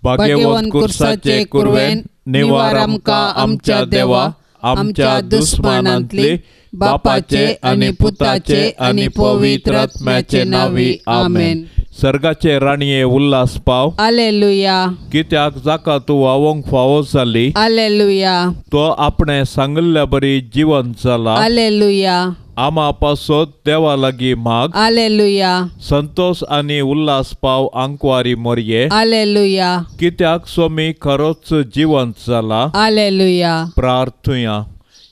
भाग्यवंत कुर्साचे कुरवेन निवार आमकां आमच्या देवा आमच्या दुस्मानांतली बापाचे आनी पुताचे आनी पवित्र आत्म्याचे नांवी आमेन. सर्गाचे राणये उल्हास पाव. आलेलुया. कित्याक जाका तूं वावोंक फावो जाली. आलेलुया. तो आपणे सांगिल्ल्या बरी जिवन जाला. आलेलुया. आमा पासत देवा लागीं माग. आलेलुया. संतोष आनी उल्हास पाव आंकवारी मोरये. आलेलुया. कित्याक सोमी खरोच जिवंत जाला. आलेलुया. प्रार्थुया.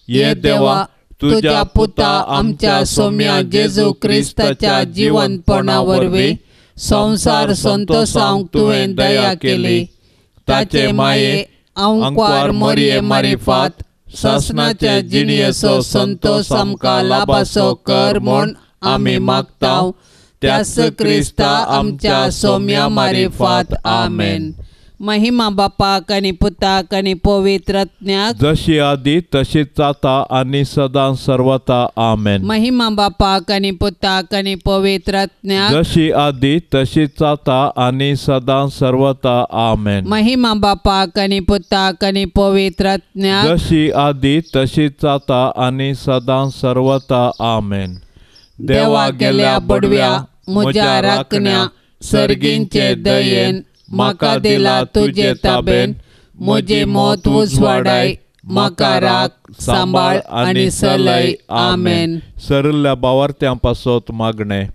ये देवा तुज्या पुता आमच्या सोम्या जेजू क्रिस्ताच्या जिवंतपणा वरवीं संवसार संतोषांक तुवें दया केली. ताचे माये आंकवार मोरये मारिफात सासनाच्या जिणयेचो संतोष आमकां लाभासो कर म्हूण आमी मागता त्याच क्रिस्ता आमच्या सोम्या मारिफात. आमेन. महिमा बापाक आनी पुताक आनी पवित्र आत्म्याक, जशी आदी तशीच आता आनी सदां सर्वता. आमेन. महिमा बापाक आनी पुताक आनी पवित्र आत्म्याक, जशी आदी तशीच आता आनी सदां सर्वता. आमेन. महिमा बापाक आनी पुताक आनी पवित्र आत्म्याक, जशी आदी तशीच आता आनी सदां सर्वता. आमेन. देवा गेल्या बडव्या म्हज्या राखण्या सर्गींचे दयेन म्हाका दिला तुजे ताबेन म्हजी मौत उजवाडाय म्हाका राख सांबाळ आनी सलय. आमेन. सरिल्ल्या बावार्थ्यां पासत मागणें.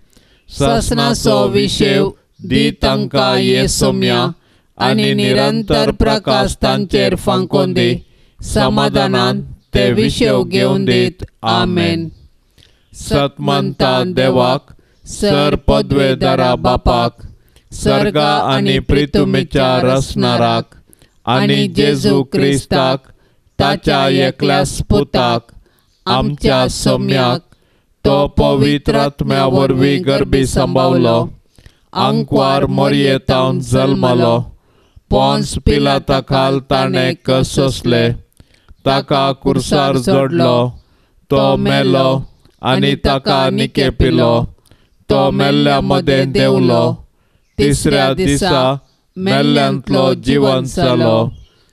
ससनाचो विशेव दी तांकां ये सोम्या आनी निरंतर प्रकाश तांचेर फांकोन दी. समाधानान ते विशेव घेवन दीत. आमेन. सतमंता देवाक सर पदवेदारा बापाक सर्गा आनी प्रितुमीच्या रसनाराक आनी जेजू क्रिस्ताक ताच्या एकल्याच पुताक आमच्या सोम्याक तो पवित्र आत्म्या वरवीं गर्भी सांबावलो आंकवार मोरयेतावन जल्मलो पोन्स पिलाता खाल ताणें कसोसले ताका कुर्सार जोडलो तो मेलो आनी ताका निकेपिलो तो मेल्ल्या मदें देंवलो तिसऱ्या दिसा मेल्ल्यांतलो जिवन जालो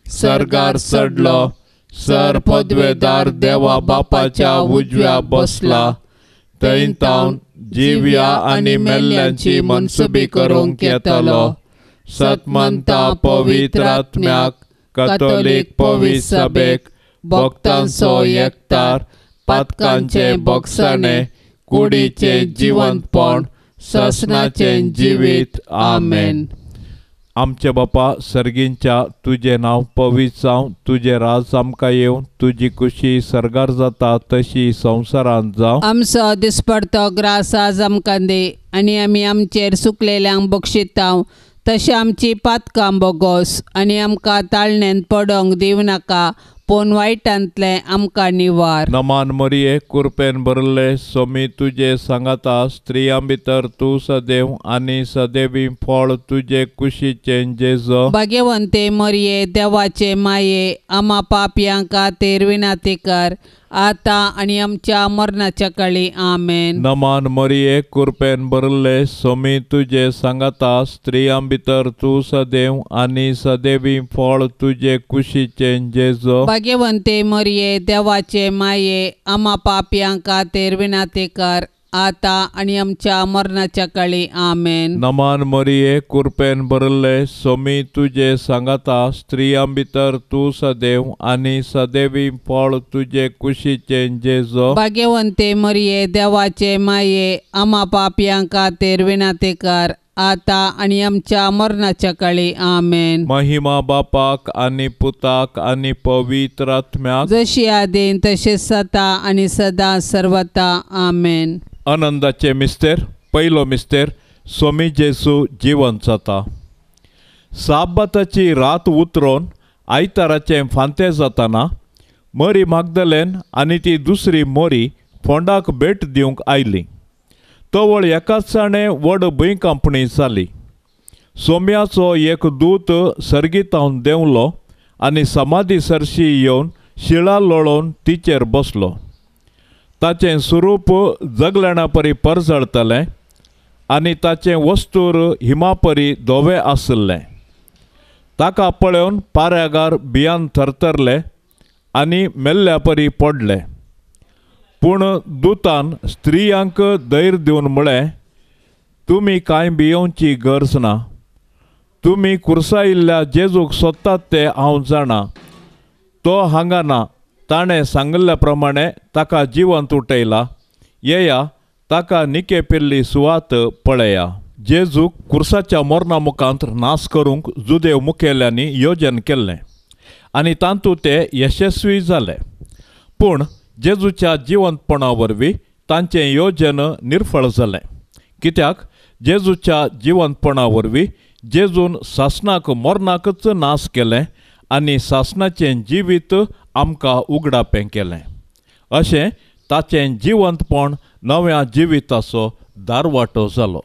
सर्गार चडलो सर पदवेदार देवा बापाच्या उजव्या बसला थंय तावन जिव्या आनी मेल्ल्यांची मनसुबी करूंक येतलो. सतमंता पवित्र आत्म्याक कथोलीक पवित्र सभेक भक्तांचो एकतार पातकांचे बोगसाणे कुडीचें जिवंतपण ससनाचें जिवीत. आमेन. आमचे बापा सर्गींच्या तुजें नांव पवित्र जावं, तुजें राज आमकां येवं, तुजी खुशी सर्गार जाता तशी संवसारांत जावं. आमचो दिसपडतो ग्रास आज आमकां दी आनी आमी आमचेर सुकलेल्यांक बक्षितांव तशें आमची पातकां बोगोस आनी आमकां ताळण्यांत पडोंक दिवं नाका पूण वायटांतलें आमकां निवार. नमान मरिये कुरपेन भरले सोमी तुजे सांगाता स्त्रियां भितर तूं सदैव आनी सदैवी फळ तुजे कुशीचें जेजो. भाग्यवंते मरिये देवाचे माये आमा पापयां खातीर विनंती कर आतां आनी आमच्या मरणाच्या काळी. आमेन. नमान मरिये कुरपेन भरले सोमी तुजे सांगाता स्त्रियां भितर तूं सदैव आनी सदैवी फळ तुजे कुशीचें जेजो. भाग्यवंते मरिये देवाचे माये आमा पापयां खातीर विनंती कर आतां आनी आमच्या मरणाच्या काळी. आमेन. नमान मरिये कुरपेन भरले सोमी तुजे सांगाता स्त्रियां भितर तूं सदैव आनी सदैवी फळ तुजे कुशीचें जेजो. भाग्यवंते मरिये देवाचे माये आमा पापयां खातीर विनंती कर आतां आनी आमच्या मरणाच्या काळी. आमेन. महिमा बापाक आनी पुताक आनी पवित्र आत्म्याक, जशी आदीन तशें सता आनी सदां सर्वता. आमेन. आनंदाचे मिस्तेर. पयलो मिस्तेर सोमी जेजू जिवंत जाता. साबाताची रात उतरोवन आयताराचें फांतें जाताना मरी मागदलेन आनी ती दुसरी मोरी फोंडाक भेट दिवंक आयली. तवळ एकाच जाणें व्हड भुंयकांपणी जाली. सोम्याचो एक दूत सर्गीतावन देंवलो आनी समाधी सरशी येवन शिळा लोळोवन तिचेर बसलो. ताचें स्वरूप जगलेणा परी परजळतलें आनी ताचें वस्तूर हिमा परी धवें आशिल्लें. ताका पळोवन पाऱ्यागार भियान थरथरले आनी मेल्ल्या परी पडले. पूण दुतान स्त्रियांक धैर्य दिवन म्हळें, तुमी कांय भियोवची गरज ना. तुमी कुर्सायिल्ल्या जेजूक सोदतात तें हांव जाणा. तो हांगा ना. ताणें सांगिल्ल्या प्रमाणे ताका जिवंत उठयला. येया, ताका निकेपिल्ली सुवात पळया. जेजूक कुर्साच्या मरणा मुखांत नाश करूंक जुदेव मुखेल्यांनी योजन केल्लें आनी तातूंत ते यशस्वी जाले. पूण जेजूच्या जिवंतपणा वरवीं तांचें योजन निर्फळ जालें. कित्याक जेजूच्या जिवंतपणा वरवीं जेजून सासणाक मरणाकच नाश केलें आनी सासणाचें जिवीत आमकां उगडापें केलें. अशें ताचें जिवंतपण नव्या जिविताचो दारवाटो जालो.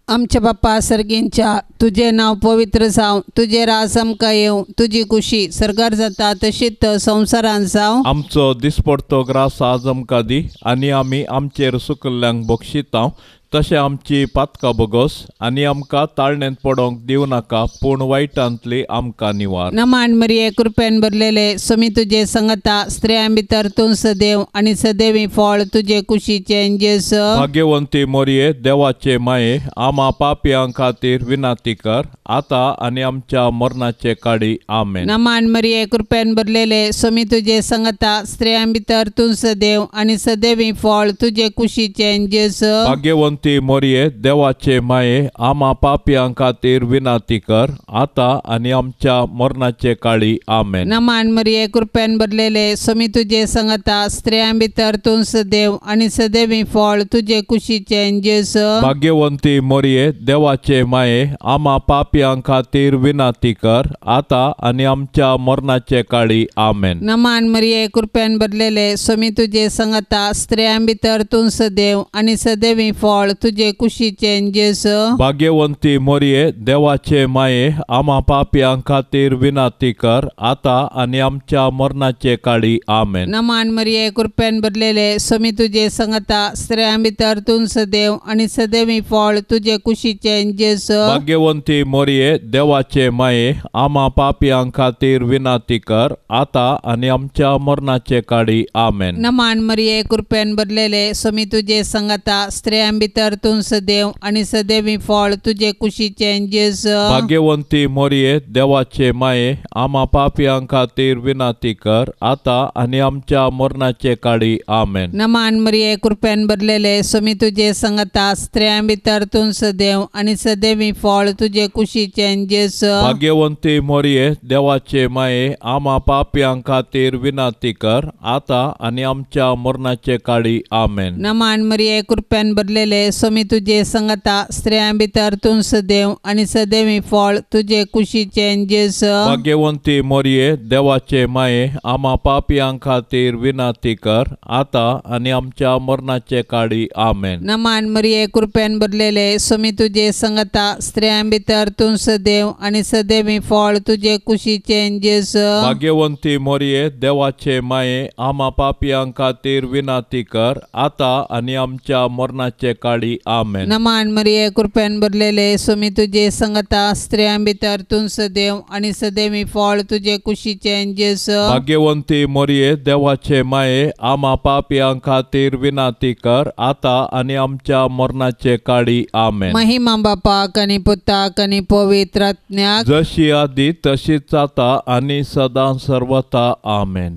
आमच्या बाप्पा सर्गींच्या, तुजें नांव पवित्र जावं, तुजें राज आमकां येवं, तुजी खुशी सर्गार जाता तशीच संवसारांत जावं. आमचो दिसपडतो ग्रास आज आमकां दी आनी आमी आमचेर सुकल्ल्यांक बक्षितांव तशें आमची पातकां बोगोस आनी आमकां ताळणेंत पडोंक दिवं नाका, पूण वायटांतली आमकां निवार. नमान मरिये, कृपेन भरलेले, स्वामी तुजे संगता, स्त्रियां भितर तूं सदैव आनी सदैवी फळ तुजे कुशीचें जेजू. भाग्यवंती मोरये, देवाचे माये, आमा पापयां खातीर विनंती कर आतां आनी आमच्या मरणाचे काडी. आमेन. नमान मरिये, कृपेन भरलेले, स्वामी तुजे संगता, स्त्रियां भितर तूं सदैव आनी सदैवी फळ तुजे कुशीचें जेजू. भाग्यवंती मोरये, देवाचे माये, आमा पापयां खातीर विनंती कर आतां आनी आमच्या मरणाचे काळी. आमेन. नमान मरिये, कृपेन भरलेले, स्वामी तुजे संगता, स्त्रियां भितर तूं सदैव आनी सदैवी फळ तुजे कुशीचें जेजू. भाग्यवंती मोरये, देवाचे माये, आमा पापयां खातीर विनंती कर आतां आनी आमच्या मरणाचे काळी. आमेन. नमान मरिये, कृपेन भरलेले, स्वामी तुजे संगता, स्त्रियां भितर तूं सदैव आनी सदैवी फळ तुजे कुशीचें जेजू. भाग्यवंती मोरये, देवाचे माये, आमा पापयां खातीर विनंती कर आतां आनी आमच्या मरणाचे काळी. आमेन. नमान मरिये, कृपेन भरलेले, स्वामी तुजे संगता, स्त्रियां भितर तूं सदैव आनी सदैवी फळ तुजे कुशीचें जेजू. भाग्यवंती मोरये, देवाचे माये, आमा पापयां खातीर विनंती कर आतां आनी आमच्या मरणाचे काळी. आमेन. नमान मरिये, कृपेन भरलेले, स्वामी तुजे संगता, स्त्रियां भितर तूं सदैव आनी सदैवी फळ तुजे कुशीचें जेजू. भाग्यवंती मोरये, देवाचे माये, आमा पापयां खातीर विनंती कर आतां आनी आमच्या मरणाचे काळी. आमेन. नमान मरिये, कृपेन भरलेले, स्वामी तुजे संगता, स्त्रियां भितर तूं सदैव आनी सदैवी फळ तुजे कुशीचें जेजू. भाग्यवंती मोरये, देवाचे माये, आमा पापयां खातीर विनंती कर आतां आनी आमच्या मरणाचे काळी. आमेन. नमान मरिये, कृपेन भरलेले, स्वामी तुजे संगता, स्त्रियां भितर तूं सदैव आनी सदैवी फळ तुजे कुशीचें जेजू. भाग्यवंती मोरये, देवाचे माये, आमा पापयां खातीर विनंती कर आतां आनी आमच्या मरणाचे काळी. आमेन. नमान मरिये, कृपेन भरलेले, स्वामी तुजे संगता, स्त्रियां भितर तूं सदैव आनी सदैवी फळ तुजे कुशीचें जेजू. भाग्यवंती मोरये, देवाचे माये, आमा पापयां खातीर विनंती कर आतां आनी आमच्या मरणाचे काळी. आमेन. नमान मरिये, कृपेन भरलेले, स्वामी तुजे संगता, स्त्रियां भितर तूं सदैव आनी सदैवी फळ तुजे कुशीचें जेजू. भाग्यवंती मोरये, देवाचे माये, आमा पापयां खातीर विनंती कर आतां आनी आमच्या मरणाचे काळी. आमेन. महिमा बापाक आनी पुताक आनी पवित्र आत्म्याक, जशी आदी तशीच आतां आनी सदां सर्वथा. आमेन.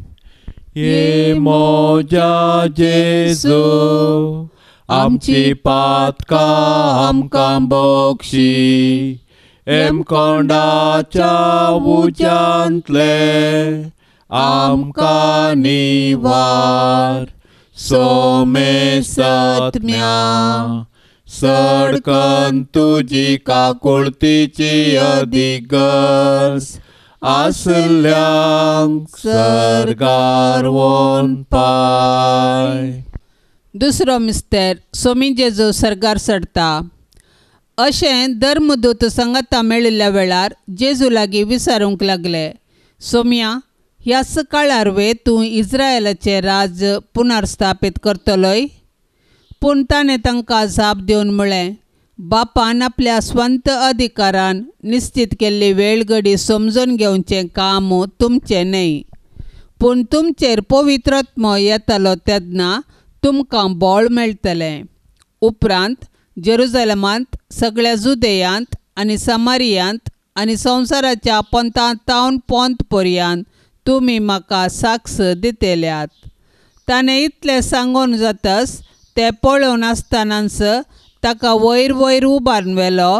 ये मोजा जेजू, आमची पातकां आमकां बक्षी, एमकोंडाच्या उज्यांतले आमकां निवार, सोमेसत्म्या सडकन तुजी काकुळतीची अधिगर्ज आसल्यांक सर्गार वोन पाय. दुसरो मिस्तेर, स्वामी जेजू सर्गार चडटा. अशें धर्मदूत संगता मेळिल्ल्या वेळार जेजू लागीं विचारूंक लागले, सोम्या, ह्याच काळार वे तूं इस्रायलाचें राज पुनर्स्थापीत करतलोय? पूण ताणें तांकां जाप दिवन म्हळें, बापान आपल्या स्वंत अधिकारान निश्चित केल्ली वेळगडी समजून घेवचें काम तुमचें न्हय, पूण तुमचेर पवित्रात्मो येतलो तेन्ना तुमकां बळ मेळटलें. उपरांत जेरुजलमांत, सगळ्या जुदेयांत आनी समारियांत आनी संवसाराच्या पोंतांतावन पोंत पर्यंत तुमी म्हाका साक्ष दितल्यात. ताणें इतलें सांगून जातच ते पळोवन आसतनाच ताका वयर वयर उबारून व्हेलो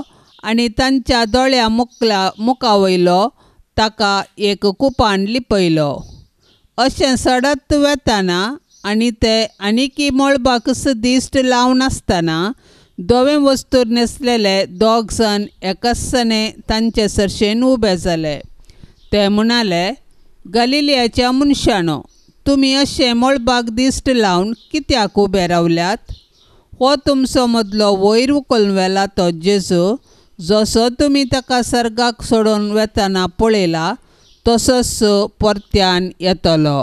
आनी तांच्या दोळ्या मुखा वयलो ताका एक कुपान लिपयलो. अशें सडत वेतना आनी ते आनीकी मळबाकच दिश्ट लावन आसतना धवें वस्तूर न्हेसलेले दोग जाण एकाचने तांचे सरशेन उबे जाले. ते म्हणाले, गलिलियाच्या मनशानो, तुमी अशें मळबाक दिश्ट लावन कित्याक उबे रावल्यात? हो तुमचो मदलो वयर उखलून व्हेला तो जेजू, जसो तुमी ताका सर्गाक सोडून वेतना पळयला तसोच परत्यान येतलो.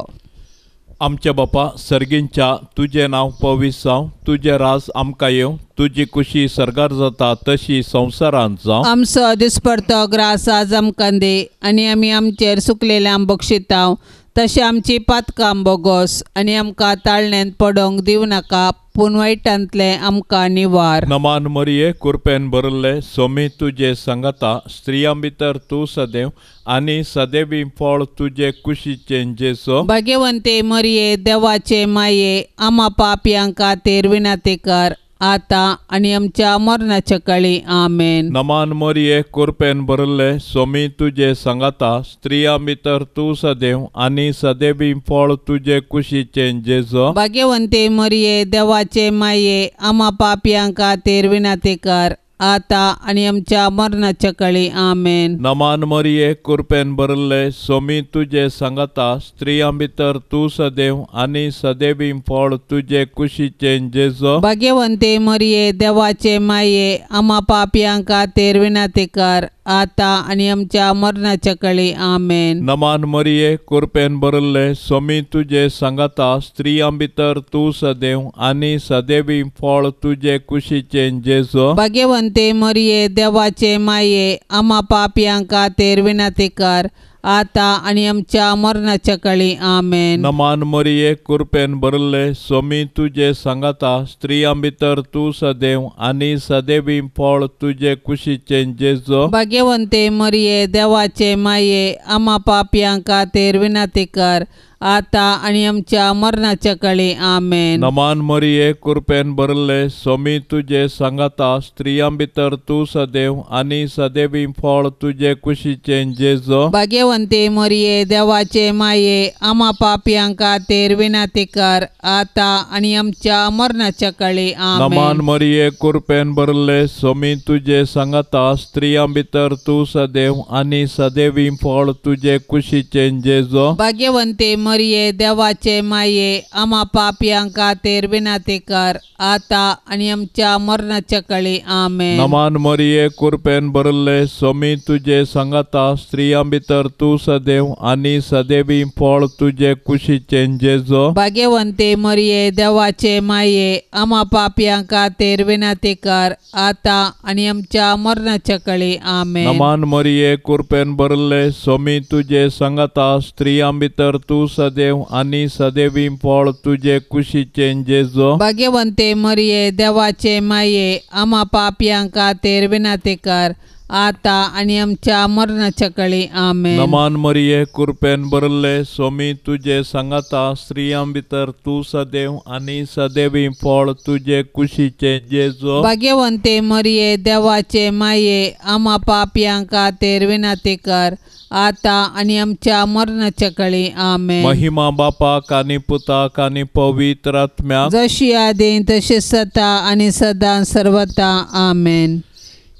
आमच्या बापा सर्गींच्या, तुजें नांव पवित्र जावं, तुजें राज आमकां येवं, तुजी कुशी सर्गार जाता तशी संवसारांत जावं. आमचो दिसपडतो ग्रास आज आमकां दी आनी आमी आमचेर सुकलेल्यांक बक्षितांव तशें आमची पातकां बोगोस आनी आमकां ताळण्यांत पडोंक दिवं नाका, पूण वायटांतलें आमकां निवार. नमान मरिये, कुरपेन भरिल्ले, सोमी तुजे सांगाता, स्त्रियां भितर तूं सदैव आनी सदैवी फळ तुजे कुशीचें जेजू. भाग्यवंते मरिये, देवाचे माये, आमा पापयां खातीर विनंती कर, आतां आनी आमच्या मरणाच्या काळी. आमेन. नमान मरिये, कुरपेन भरिल्ले, सोमी तुजे सांगाता, स्त्रियां भितर तूं सदैव आनी सदैवी फळ तुजे कुशीचें जेजू. भाग्यवंते मरिये, देवाचे माये, आमा पापयां खातीर विनंती कर, आतां आनी आमच्या मरणाच्या काळी. आमेन. नमान मरिये, कुरपेन भरिल्ले, सोमी तुजे सांगाता, स्त्रियां भितर तूं सदैव आनी सदैवी फळ तुजे कुशीचें जेजू. भाग्यवंते मरिये, देवाचे माये, आमा पापयां खातीर विनंती कर, आतां आनी आमच्या मरणाच्या काळी. आमेन. नमान मरिये, कुरपेन भरिल्ले, सोमी तुजे सांगाता, स्त्रियां भितर तूं सदैव आनी सदैवी फळ तुजे कुशीचें जेजू. भाग्यवंते मरिये, देवाचे माये, आमा पापयां खातीर विनंती कर, आतां आनी आमच्या मरणाच्या काळी. आमेन. नमान मरिये, कुरपेन भरिल्ले, सोमी तुजे सांगाता, स्त्रियां भितर तूं सदैव आनी सदैवी फळ तुजे कुशीचें जेजू. भाग्यवंते मरिये, देवाचे माये, आमा पापयां खातीर विनंती कर, आतां आनी आमच्या मरणाच्या काळी. आमेन. नमान मरिये, कुरपेन भरिल्ले, सोमी तुजे सांगाता, स्त्रियां भितर तूं सदैव आनी सदैवी फळ तुजे कुशीचें जेजू. भाग्यवंते मरिये, देवाचे माये, आमा पापयां खातीर विनंती कर, आतां आनी आमच्या मरणाच्या काळी. आमेन. नमान मरिये, कुरपेन भरिल्ले, सोमी तुजे सांगाता, स्त्रियां भितर तूं सदैव आनी सदैवी फळ तुजे कुशीचें जेजू. भाग्यवंते मरिये, देवाचे माये, आमा पापयां खातीर विनंती कर, आतां आनी आमच्या मरणाच्या काळी. आमेन. नमान मरिये, कुरपेन भरिल्ले, सोमी तुजे सांगाता, स्त्रियां भितर तूं सदैव आनी सदैवी फळ तुजे कुशीचें जेजू. भाग्यवंते मरिये, देवाचे माये, आमा पापयां खातीर विनंती कर, आतां आनी आमच्या मरणाच्या काळी. आमेन. नमान मरिये, कुरपेन भरिल्ले, सोमी तुजे सांगाता, स्त्रियां भितर तूं सदैव आनी सदैवी फळ तुजे कुशीचें जेजू. भाग्यवंते मरिये, देवाचे माये, आमा पापयां खातीर विनंती कर, आतां आनी आमच्या मरणाच्या काळी. आमेन. नमान मरिये, कुरपेन भरिल्ले, सोमी तुजे सांगाता, स्त्रियां भितर तूं सदैव आनी सदैवी फळ तुजे कुशीचें जेजू. भाग्यवंते मरिये, देवाचे माये, आमा पापयां खातीर विनंती कर, आतां आनी आमच्या मरणाच्या काळी. आमेन. महिमा बापाक आनी पुताक आनी पवित्र आत्म्याक, जशी आदी तशी सता आनी सदां सर्वता. आमेन.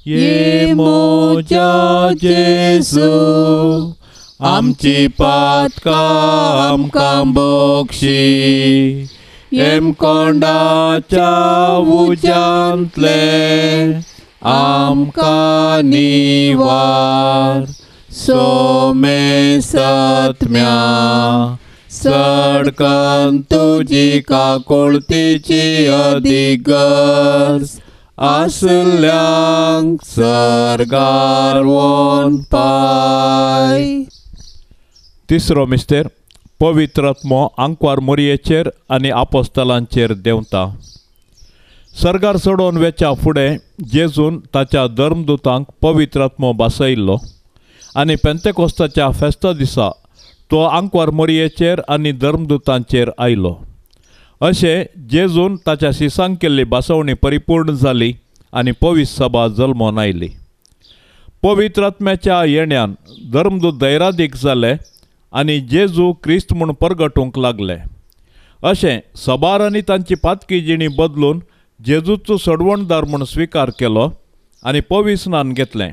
ये म्हज्या जेजू, आमची पातकां आमकां बक्षी, हेमकोंडाच्या उज्यांतले आमकां निवार, सोमे सत्म्या सडकन तुजी काकुळतीची अदीक गरज आसल्यांक सर्गार वोन पाय. तिसरो मिस्तेर पवित्र आत्मो आंकवार मोरयेचेर आनी आपोस्तलांचेर देंवता. सर्गार चडोवन वेच्या फुडें जेजून ताच्या धर्मदुतांक पवित्र आत्मो भासयल्लो आनी पेंतेकोस्ताच्या फेस्ता दिसा तो आंकवार मोरयेचेर आनी धर्मदुतांचेर आयलो. अशें जेजून ताच्या शिसांक केल्ली भासवणी परिपूर्ण जाली आनी पवित्र सभा जल्मोन आयली. पवित्र आत्म्याच्या येण्यान धर्मदूत धैरादीक जाले आनी जेजू क्रिस्त म्हूण परगटूंक लागले. अशें सबारांनी तांची पातकी जिणी बदलून जेजूचो सोडवणदार म्हूण स्विकार केलो आनी पवित्र स्नान घेतलें.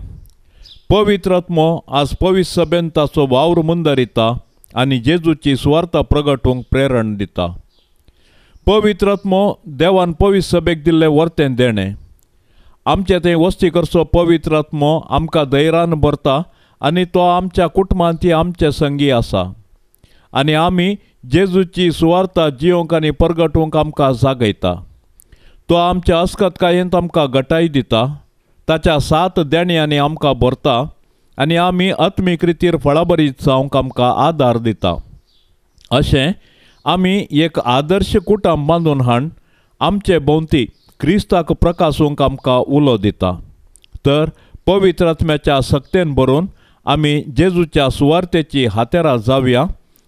पवित्र आत्मो आज पवित्र सभेन ताचो वावर मुंदरिता आनी जेजूची सुवार्ता प्रगटूंक प्रेरण दिता. पवित्र आत्मो देवान पवित्र सभेक दिल्लें वर्तें देणें. आमचे थंय वस्ती करचो पवित्र आत्मो आमकां धैर्यान भरता आनी तो आमच्या कुटुंबांत आमचे संगी आसा आनी आमी जेजूची सुवार्ता जियोंक आनी परगटूंक आमकां जागयता. तो आमच्या अस्कतकायेंत आमकां गटाय दिता, ताच्या सात देण्यांनी आमकां भरता आनी आमी आत्मीक रितीर फळाबरीत जावंक आमकां आदार दिता. अशें आमी एक आदर्श कुटुंब बांदून हाड आमचे भोंवती क्रिस्ताक प्रकासूंक आमकां उलो दिता. तर पवित्र आत्म्याच्या सक्तेन भरून आमी जेजूच्या सुवार्तेची हातेरां जावया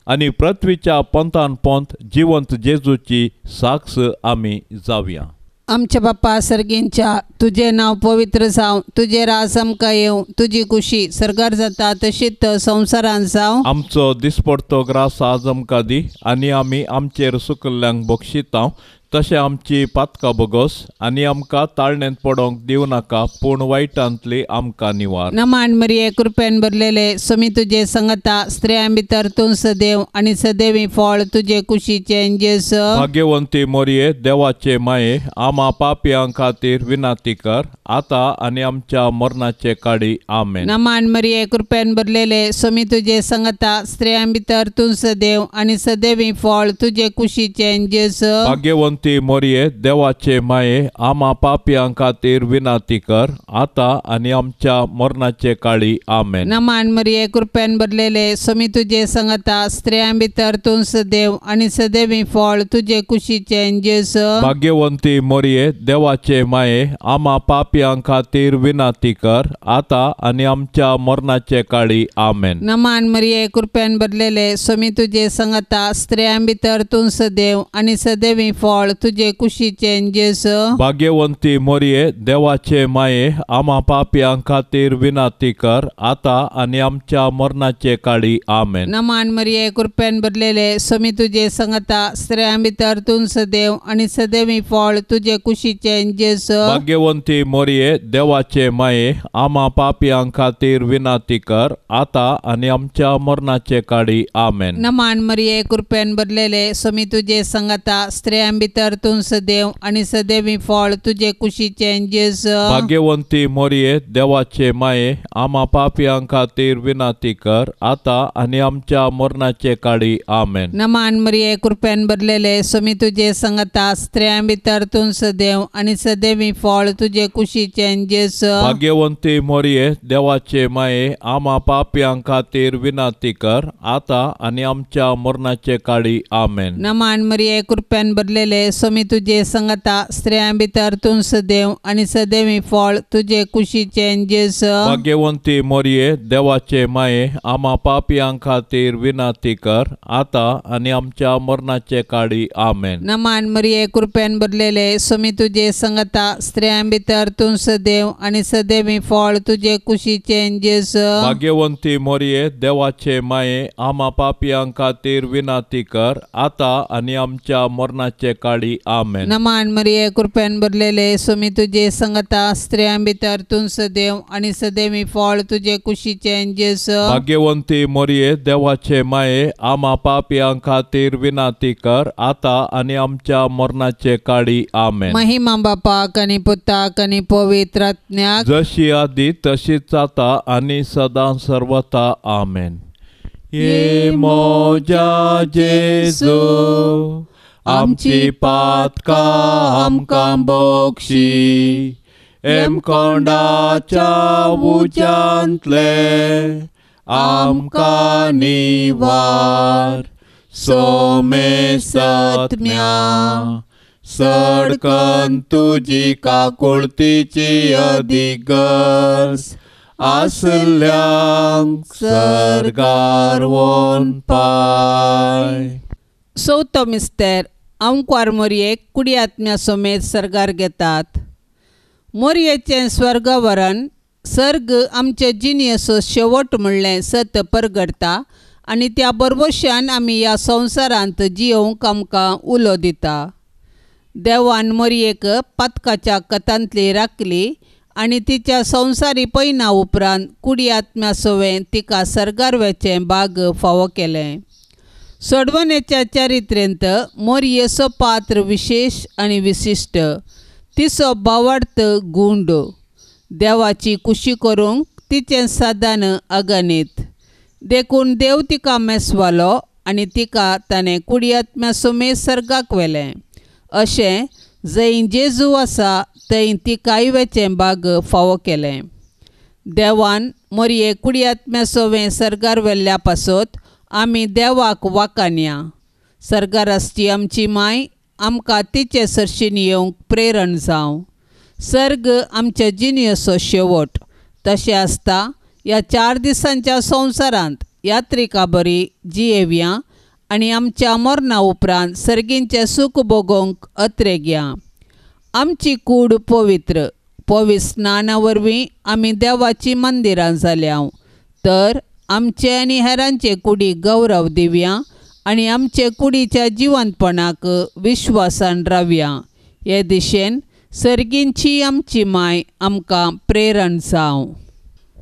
आनी पृथ्वीच्या पंथान पंथ जिवंत जेजूची साक्ष आमी जावया. आमच्या बाप्पा सर्गींच्या तुजें नांव पवित्र जावं, तुजें राज आमकां येवं, तुजी खुशी सर्गार जाता तशीच संवसारांत जावं. आमचो दिसपडतो ग्रास आज आमकां दी आनी आमी आमचेर सुकल्ल्यांक बक्षितांव तशें आमची पातकां बोगोस आनी आमकां ताळणेंत पडोंक दिवं नाका पूण वायटांतली आमकां निवार. नमान मरिये कृपेन भरलेले स्वामी तुजे संगता, स्त्रियां भितर तूं सदैव आनी सदैवी फळ तुजे कुशीचें जेजू. भाग्यवंती मोरये देवाचे माये आमा पापयां खातीर विनंती कर आतां आनी आमच्या मरणाचे काडी. आमेन. नमान मरिये कृपेन भरलेले स्वामी तुजे संगता, स्त्रियां भितर तूं सदैव आनी सदैवी फळ तुजे कुशीचें जेजू. भाग्यवंती मोरये देवाचे माये आमा पापयां खातीर विनंती कर आतां आनी आमच्या मरणाचे काळी. आमेन. नमान मरिये कृपेन भरलेले स्वामी तुजे संगता, स्त्रियां भितर तूं सदैव आनी सदैवी फळ तुजे कुशीचें जेजू. भाग्यवंती मोरये देवाचे माये आमा पापयां खातीर विनंती कर आतां आनी आमच्या मरणाचे काळी. आमेन. नमान मरिये कृपेन भरलेले स्वामी तुजे संगता, स्त्रियां भितर तूं सदैव आनी सदैवी फळ तुजे कुशीचें जेजू. भाग्यवंती मोरये देवाचे माये आमा पापयां खातीर विनंती कर आतां आनी आमच्या मरणाचे काळी. आमेन. नमान मरिये कृपेन भरलेले स्वामी तुजे संगता, स्त्रियां भितर तूं सदैव आनी सदैवी फळ तुजे कुशीचें जेजू. भाग्यवंती मोरये देवाचे माये आमा पापयां खातीर विनंती कर आतां आनी आमच्या मरणाचे काळी. आमेन. नमान मरिये कृपेन भरलेले स्वामी तुजे संगता, स्त्रियां भितर तूं सदैव आनी सदैवी फळ तुजे कुशीचें जेजू. भाग्यवंती मोरये देवाचे माये आमा पापयां खातीर विनंती कर आतां आनी आमच्या मरणाचे काळी. आमेन. नमान मरिये कृपेन भरलेले स्वामी तुजे संगता, स्त्रियां भितर तूं सदैव आनी सदैवी फळ तुजे कुशीचें जेजू. भाग्यवंती मोरये देवाचे माये आमा पापयां खातीर विनंती कर आतां आनी आमच्या मरणाचे काळी. आमेन. नमान मरिये कृपेन भरलेले स्वामी तुजे संगता, स्त्रियां भितर तूं सदैव आनी सदैवी फळ तुजे कुशीचें जेजू. भाग्यवंती मोरये देवाचे माये आमा पापयां खातीर विनंती कर आतां आनी आमच्या मरणाचे काळी. आमेन. नमान मरिये कृपेन भरलेले स्वामी तुजे संगता, स्त्रियां भितर तूं सदैव आनी सदैवी फळ तुजे कुशीचें जेजू. भाग्यवंती मोरये देवाचे माये आमा पापयां खातीर विनंती कर आतां आनी आमच्या मरणाचे काळी. आमेन. नमान मरिये कृपेन भरलेले स्वामी तुजे संगता, स्त्रियां भितर तूं सदैव आनी सदैवी फळ तुजे कुशीचें जेजू. भाग्यवंती मोरये देवाचे माये आमा पापयां खातीर विनंती कर आतां आनी आमच्या मरणाचे काळी. आमेन. महिमा बापाक आनी पुताक आनी पवित्र आत्म्याक, जशी आदी तशीच आतां आनी सदां सर्वथा. आमेन. ये मोजा जेजू आमची पातकां आमकां बक्षी, हेमकोंडाच्या उज्यांतले आमकां निवार. सोमेसत्म्या सडकन तुजी काकुळतीची अदिगर्ज आसल्यांक सर्गार वोन पाय. चवथो मिस्तेर आंकवार मोरयेक कुडी आत्म्या समेत सर्गार घेतात. मोरयेचें स्वर्गवरण सर्ग आमचे जिणेचो शेवट म्हणलें सत परगडटा आनी त्या बरवशान आमी ह्या संवसारांत जियोवंक आमकां उलो दिता. देवान मोरयेक पातकाच्या कथांतली राखली आनी तिच्या संवसारी पयना उपरांत कुडी आत्म्या सवें तिका सर्गार वेचें भाग फावो केलें. सोडवणेच्या चरित्रेंत मोरयेचो पात्र विशेश आनी विशिश्ट. तिचो भावार्थ गुंड. देवाची कुशी करूंक तिचें साधन अगणीत. देखून देव तिका मेसवालो आनी तिका ताणें कुडी आत्म्या समेत सर्गाक व्हेलें. अशें जंय जेजू आसा थंय तिकाय वेचें भाग फावो केलें. देवान मोरये कुडी आत्म्या सवें सर्गार व्हेल्ल्या पासत आमी देवाक वाकानया. सर्गार आसची आमची माय आमकां तिचे सरशीन येवंक प्रेरण जावं. सर्ग आमच्या जिणेचो शेवट. तशें आसता ह्या 4 दिसांच्या संवसारांत यात्रिका बरी जियेवया आनी आमच्या मरणा उपरांत सर्गींचें सूख भोगोवंक अत्रेगया. आमची कूड पवित्र पवित्र स्नाना वरवीं आमी देवाचीं मंदिरां जाल्या. तर आमचे आनी हेरांचे कुडीक गौरव दिवया आनी आमचे कुडीच्या जिवंतपणाक विश्वासान रावया. हे दिशेन सर्गींची आमची माय आमकां प्रेरण जावं.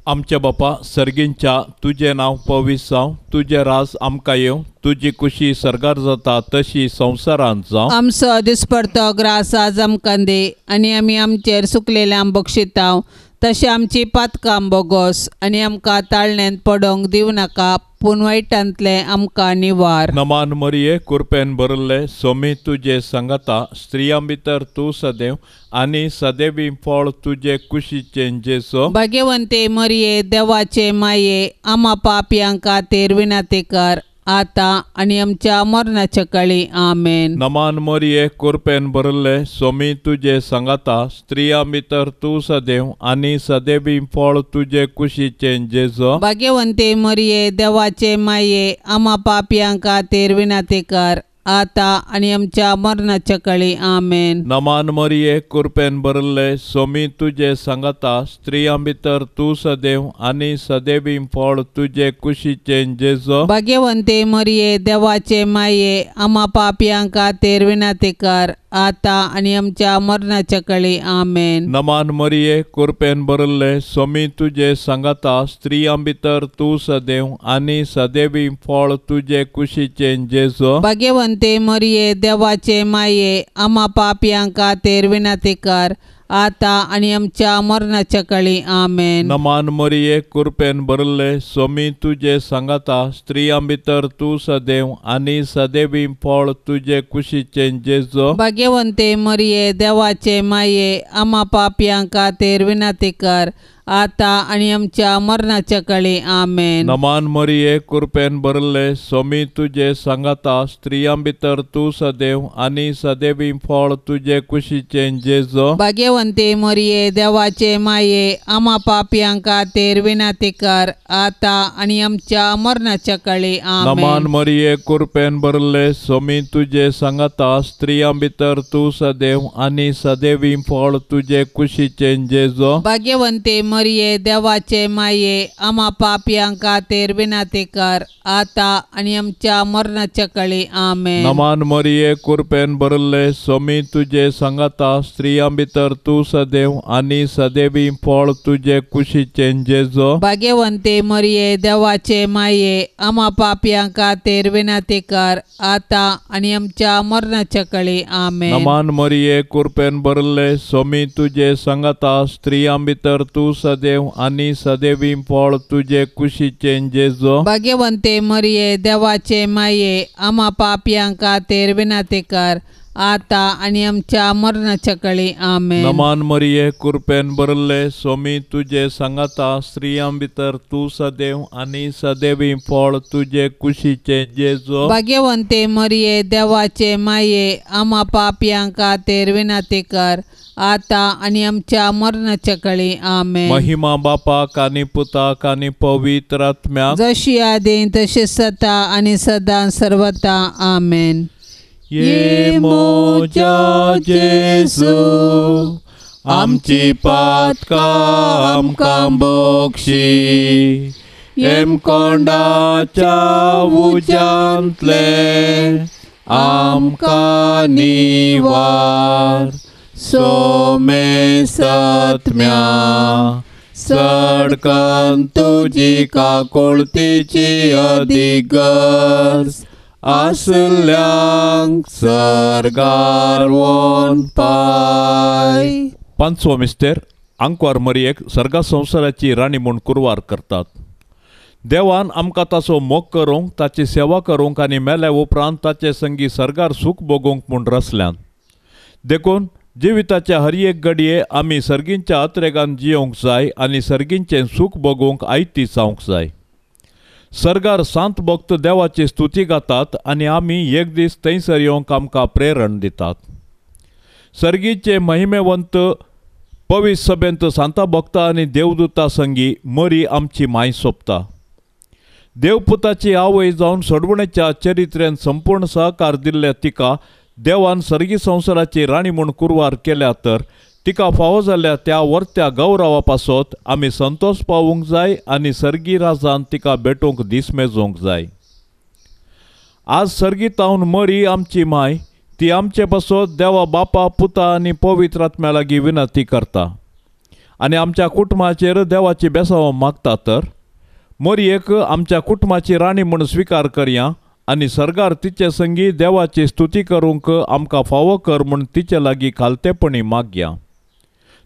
आमच्या बापा सर्गींच्या तुजें नांव पवित्र जावं, तुजें राज आमकां येवं, तुजी कुशी सर्गार जाता तशी संवसारांत जावं. आमचो दिसपडतो ग्रास आज आमकां दी आनी आमी आमचेर सुकलेल्यांक बक्षितांव तशें आमची पातकां बोगोस आनी आमकां ताळण्यांत पडोवंक दिवं नाका, पूण वायटांतलें आमकां निवार. नमान मरिये कुरपेन भरिल्ले सोमी तुजे सांगाता, स्त्रियां भितर तूं सदैव आनी सदैवी फळ तुजे कुशीचें जेजू. भाग्यवंते मरिये देवाचे माये आमा पापयां खातीर विनंती कर आतां आनी आमच्या मरणाच्या काळी. आमेन. नमान मरिये कुरपेन भरिल्ले सोमी तुजे सांगाता, स्त्रियां भितर तूं सदैव आनी सदैवी फळ तुजे कुशीचें जेजू. भाग्यवंते मरिये देवाचे माये आमा पापयां खातीर विनंती कर आतां आनी आमच्या मरणाच्या काळी. आमेन. नमान मरिये कुरपेन भरिल्ले सोमी तुजे सांगाता, स्त्रियां भितर तूं सदैव आनी सदैवी फळ तुजे कुशीचें जेजू. भाग्यवंते मरिये देवाचे माये आमा पापयां खातीर विनंती कर आतां आनी आमच्या मरणाच्या काळी. आमेन. नमान मरिये कुरपेन भरिल्ले सोमी तुजे सांगाता, स्त्रियां भितर तूं सदैव आनी सदैवी फळ तुजे कुशीचें जेजू. भाग्यवंते मरिये देवाचे माये आमा पापयां खातीर विनंती कर आतां आनी आमच्या मरणाच्या काळी. आमेन. नमान मरिये कुरपेन भरिल्ले सोमी तुजे सांगाता, स्त्रियां भितर तूं सदैव आनी सदैवी फळ तुजे कुशीचें जेजू. भाग्यवंते मरिये देवाचे माये आमा पापयां खातीर विनंती कर आतां आनी आमच्या मरणाच्या काळी. आमेन. नमान मरिये कुरपेन भरिल्ले सोमी तुजे सांगाता, स्त्रियां भितर तूं सदैव आनी सदैवी फळ तुजे कुशीचें जेजू. भाग्यवंते मरिये देवाचे माये आमा पापयां खातीर विनंती कर आतां आनी आमच्या मरणाच्या काळी. आमेन. नमान मरिये कुरपेन भरिल्ले सोमी तुजे सांगाता, स्त्रियां भितर तूं सदैव आनी सदैवी फळ तुजे कुशीचें जेजू. भाग्यवंते मरिये देवाचे माये आमा पापयां खातीर विनंती कर आतां आनी आमच्या मरणाच्या काळी. आमेन. नमान मरिये कुरपेन भरिल्ले सोमी तुजे सांगाता, स्त्रियां भितर तूं सदैव आनी सदैवी फळ तुजे कुशीचें जेजू. भाग्यवंते मरिये देवाचे माये आमा पापयां खातीर विनंती कर आतां आनी आमच्या मरणाच्या काळी. आमेन. नमान मरिये कुरपेन भरिल्ले सोमी तुजे सांगाता, स्त्रियां भितर तूं सदैव आनी सदैवी फळ तुजे कुशीचें जेजू. भाग्यवंते मरिये देवाचे माये आमा पापयां खातीर विनंती कर आता आनी आमच्या मरणाच्या कळी. आमेन. नमान मरिये, कृपेन भरले, स्वामी तुजे सांगाता, स्त्रियां भितर तूं सदैव आनी सदैवी फळ तुजे कुशीचें जेजू. भाग्यवंते मरिये, देवाचे माये, आमा पापयां खातीर विनंती कर, आता आनी आमच्या मरणाच्या कळी. आमेन. महिमा बापाक आनी पुताक आनी पवित्र आत्म्याक, जशी आदी तशी सता आनी सदां सर्वता. आमेन. ये मोज्या जेजू, आमची पातकां आमकां बक्षी, हेमकोंडाच्या उज्यांतले आमकां निवार, सोमे सत्म्या सडकन तुजी काकोळतीची अदीक गरज आसल्यांक सर्गार वोन पाय. पांचवो मिस्तेर, आंकवार मरियेक सर्गा संवसाराची राणी म्हूण कुरवार करतात. देवान आमकां ताचो मोग करूंक, ताची सेवा करूंक आनी मेल्या उपरांत ताचे संगी सर्गार सूख भोगूंक म्हूण रचल्यान. देखून जिविताच्या हर एक घडये आमी सर्गींच्या अत्रेगान जियोंक जाय आनी सर्गींचें सूख भोगूंक आयती जावंक जाय. सर्गार सांत भक्त देवाची स्तुती गातात आनी आमी एक दीस थंयसर येवंक आमकां प्रेरण दितात. सर्गीचे महिमेवंत पवित्र सभेंत सांता भक्ता आनी देवदूता संगी मरी आमची माय सोंपता. देवपुताची आवय जावन सोडवणेच्या चरित्रेन संपूर्ण सहकार दिल्ल्या तिका देवान सर्गी संवसाराची राणी म्हूण कुरवार केल्या तर तिका फावो जाल्या त्या वर्त्या गौरवा पासत आमी संतोश पावूंक जाय आनी सर्गी राजान तिका भेटूंक दीस मेजोवंक जाय. आज सर्गीतावन मरी आमची माय, ती आमचे पासत देवा बापा, पुता आनी पवित्र आत्म्या लागीं विनंती करता आनी आमच्या कुटुंबाचेर देवाची बेसांव मागता. तर मरयेक आमच्या कुटुंबाची राणी म्हूण स्विकार करया आनी सर्गार तिचे संगी देवाची स्तुती करूंक आमकां फावो कर म्हूण तिचे लागीं खालतेपणी मागया.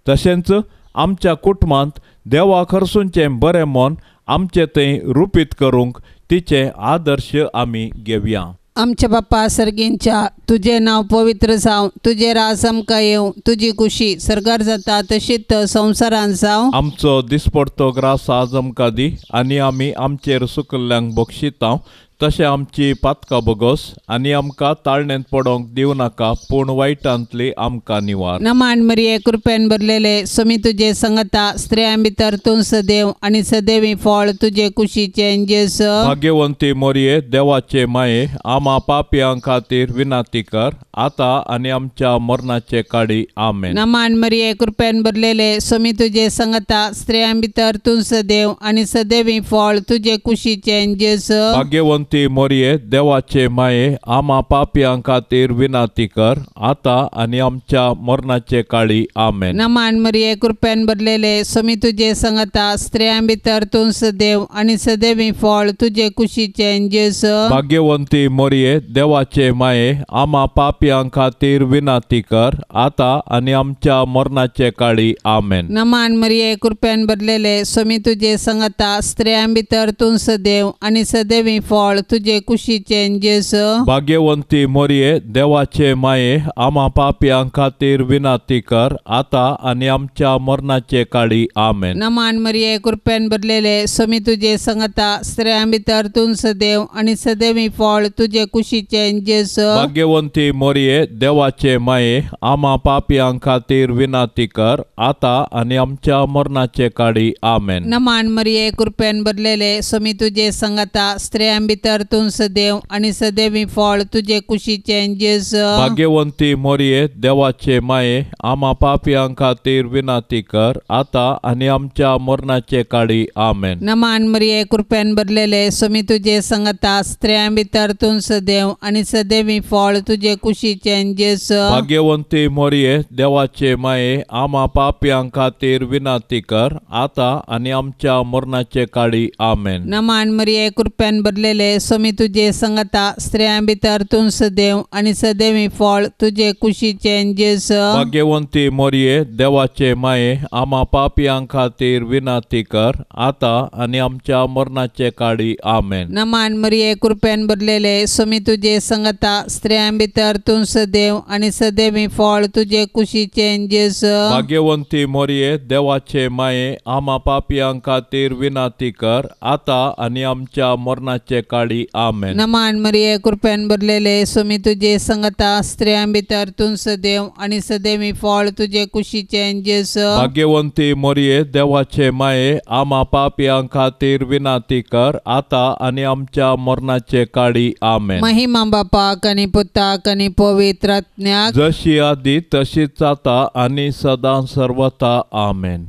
तशेंच आमच्या कुटुंबांत देवा खरसूनचें बरें मन आमचें थंय रुपीत करूंक तिचे आदर्श आमी घेवया. आमच्या बाप्पा सर्गींच्या, तुजें नांव पवित्र जावं, तुजें राज आमकां येवं, तुजी खुशी सर्गार जाता तशीच संवसारांत जावं. आमचो दिसपडतो ग्रास आज आमकां दी आनी आमी आमचेर सुकल्ल्यांक बक्षितांव तशें आमची पातकां बोगोस आनी आमकां ताळणेंत पडोंक दिवं नाका, पूण वायटांतली आमकां निवार. नमान मरिये, कृपेन भरलेले, स्वामी तुजे संगता, स्त्रियां भितर तूं सदैव आनी सदैवी फळ तुजे कुशीचें जेजू. भाग्यवंती मरिये, देवाचे माये, आमा पापयां खातीर विनंती कर, आतां आनी आमच्या मरणाचे काडी. आमेन. नमान मरिये, कृपेन भरलेले, स्वामी तुजे संगता, स्त्रियां भितर तूं सदैव आनी सदैवी फळ तुजे कुशीचें जेजू. भाग्यवंती मरिये, देवाचे माये, आमा पापयां खातीर विनंती कर, आतां आनी आमच्या मरणाचे काळी. आमेन. नमान मरिये, कृपेन भरलेले, स्वामी तुजे संगता, स्त्रियां भितर तूं सदैव आनी सदैवी फळ तुजे कुशीचें जेजू. भाग्यवंती मरिये, देवाचे माये, आमा पापयां खातीर विनंती कर, आतां आनी आमच्या मरणाचे काळी. आमेन. नमान मरिये, कृपेन भरलेले, स्वामी तुजे संगता, स्त्रियां भितर तूं सदैव आनी सदैवी फळ तुजे कुशीचें जेजू. भाग्यवंती मरिये, देवाचे माये, आमा पापयां खातीर विनंती कर, आतां आनी आमच्या मरणाचे काळी. आमेन. नमान मरिये, कृपेन भरलेले, स्वामी तुजे संगता, स्त्रियां भितर तूं सदैव आनी सदैवी फळ तुजे कुशीचें जेजू. भाग्यवंती मरिये, देवाचे माये, आमा पापयां खातीर विनंती कर, आतां आनी आमच्या मरणाचे काळी. आमेन. नमान मरिये, कृपेन भरलेले, स्वामी तुजे संगता, स्त्रियां भितर तूं सदैव आनी सदैवी फळ तुजे कुशीचें जेजू. भाग्यवंती मरिये, देवाचे माये, आमा पापयां खातीर विनंती कर, आतां आनी आमच्या मरणाचे काळी. आमेन. नमान मरिये, कृपेन भरलेले, स्वामी तुजे संगता, स्त्रियां भितर तूं सदैव आनी सदैवी फळ तुजे कुशीचें जेजू. भाग्यवंती मरिये, देवाचे माये, आमा पापयां खातीर विनंती कर, आतां आनी आमच्या मरणाचे काळी. आमेन. नमान मरिये, कृपेन भरलेले, भरलेले सोमी तुजे संगता स्त्रियां भितर तूं सदैव आनी सदैवी फळ तुजे कुशीचें जेजू। भाग्यवंती मोरये देवाचे माये आमा पापयां खातीर विनंती कर आतां आनी आमच्या मरणाचे काळी आमेन। नमान मरिये कृपेन भरलेले सोमी तुजे संगता स्त्रियां भितर तूं सदैव आनी सदैवी फळ तुजे कुशीचें जेजू। भाग्यवंती मोरये देवाचे माये आमा पापयां खातीर विनंती कर आतां आनी आमच्या मरणाचे काळी आमेन। नमान मरिये कृपेन भरलेले सोमी तुजे संगता स्त्रियां भितर तूं सदैव आनी सदैवी फळ तुजे कुशीचें जेजू। भाग्यवंती मोरये देवाचे माये आमा पापयां खातीर विनंती कर आतां आनी आमच्या मरणाचे काळी आमेन। महिमा बापाक आनी पुताक आनी पवित्र आत्म्याक जशी आदी तशीच आतां आनी सदां सर्वथा आमेन।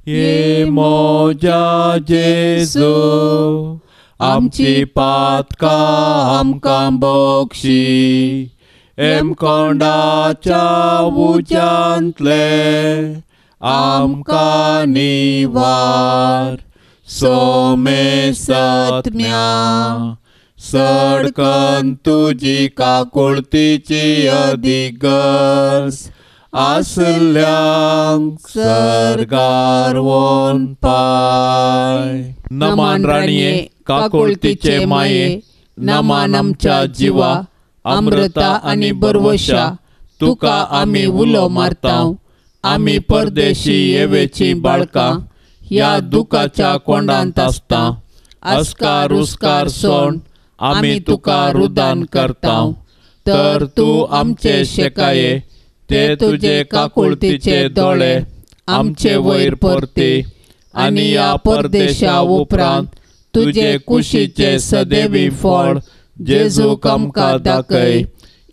ये मोजा जेजू आमची पातकां आमकां बक्षी एमकोंडाच्या उज्यांतले आमकां निवार सोमेसत्म्या सडकन तुजी काकुळतीची अधिगर्ज आसल्यांक सर्गार वोन पाय। नमान राणये काकुळतीचे माये नमान आमच्या जिवा अमृता आनी बरवशा तुका आमी उलो मारता। आमी परदेशी येवेची बाळकां ह्या दुखाच्या कोंडांत आसता अस्कार उस्कार सोण आमी तुका रुदान करता। तर तूं आमचे शेकाये ते तुजे काकुळतीचे दोळे आमचे वयर परती आनी ह्या परदेशा उपरांत तुजे कुशीचे सदैवी फळ जेजूक आमकां दाखय।